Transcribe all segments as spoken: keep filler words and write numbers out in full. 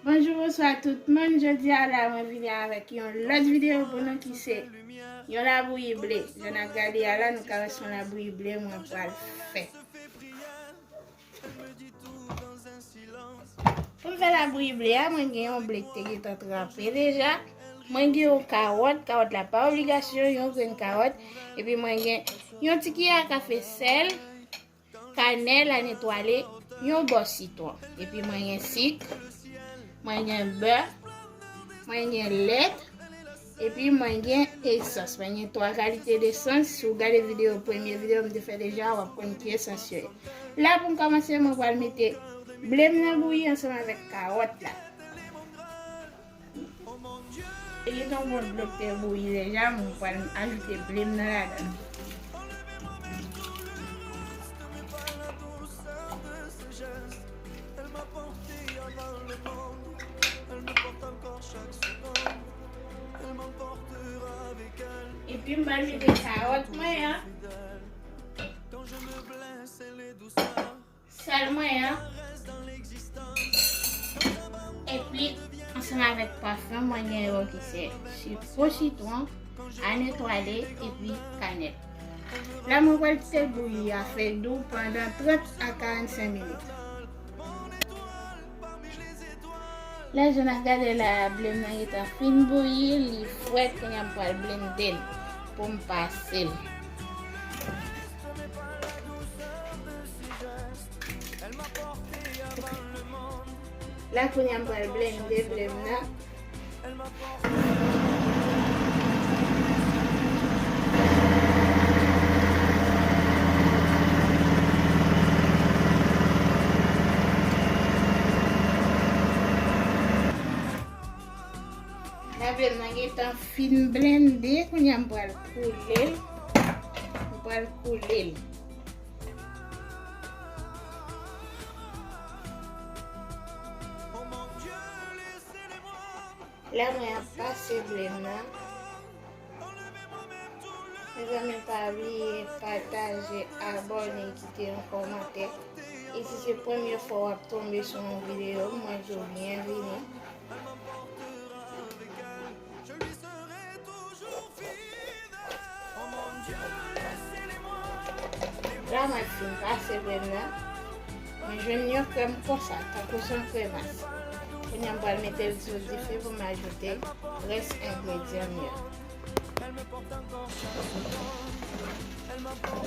Bonjou, bonswa tout moun. Jodi a la, mwen vini avèk yon lòt videyo pou nou ki se yon labouyi ble. Jan n ap gade a la, nou ka wè se yon labouyi ble mwen pral fè. Pou m fè labouyi ble a, mwen gen yon ble ki te gentan tranpe deja. Mwen gen yon kawòt, kawòt la pa obligasyon, yon grenn kawòt. Epi mwen gen yon ti kiyè kafe sèl, kanèl a netwale, yon bò sitwon. Epi mwen gen sik, mwen gen bè, mwen gen lèt, epi mwen gen esans. Mwen gen twa kalite desans. Si w gade videyo, premye videyo m te fè deja, w ap konn ki esans yo ye. La, pou m kòmanse, mwen pral mete ble m nan bouyi ansanm avèk kawòt la. Li gen yon bon dlo ki te bouyi deja, mwen pral ajoute ble m nan ladan. Epi m pral mete kawòt mwen an. Sèl mwen an. Epi, ansanm avèk pafen, mwen gen yo ki se sitwon, sitwon, a netwale, epi kanèl. La, mwen pral kite bouyi a fè dou pandan trant a karannsenk minit. La, jan n ap gade la, ble m nan gentan fin bouyi, li frèt, kounye a m pral blende l pou m pase l. La, kounye a m pral blende ble m nan. Labe m nan gentan fin blende, kounye a m pral koule l. M pral koule l. La mwen ap pase ble m nan. Mezanmi, pa bliye pataje, abòne, kite yon kòmantè. E si se premye fwa w ap tonbe sou yon videyo m, mwen di w byenvini. La mwen fin pase ble m nan. Mwen jwenn yon krèm konsa, tankou se yon kremas. Kounye a m pral mete l sou dife pou m ajoute rès engredyan m yo.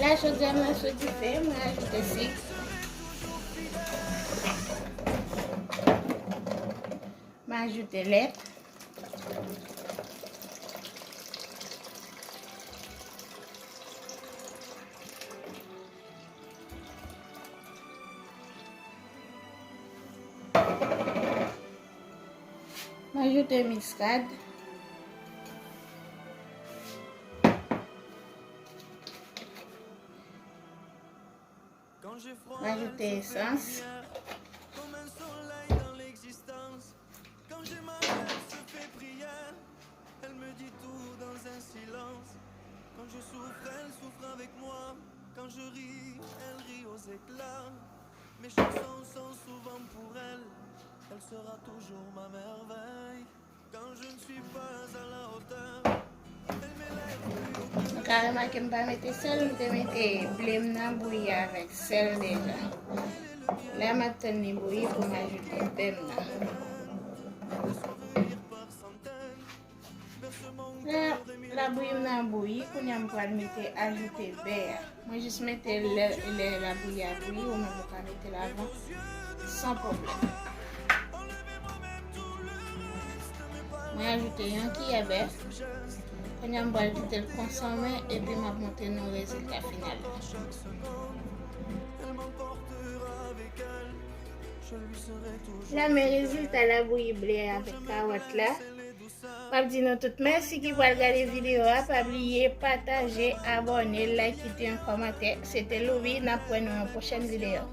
La, chodyè m nan sou dife, mwen ajoute sik. Mwen ajoute lèt. Mwen ajoute miskad. Mwen ajoute esans. Nou ka remake m pa mete sèl, m te mete ble m nan bouyi avèk sèl deja. La m ap tann li bouyi pou m ajoute bè m nan. La, labouyi m nan bouyi, kounye a m pral mete, ajoute bè a. Mwen jis mete lè, lè labouyi a bouyi, ou menm ou ka mete l avan, san pwoblèm. Mwen ajoute yon kiyè bè. Kounye a m pral kite l konsome, epi m ap montre nou rezilta final la. La men rezilta labouyi ble avèk kawòt la. M ap di nou tout mèsi ki pral gade videyo a. Pa bliye pataje, abòne, like, kite yon kòmantè. Se te Louvi, n ap wè nou nan pwochèn videyo.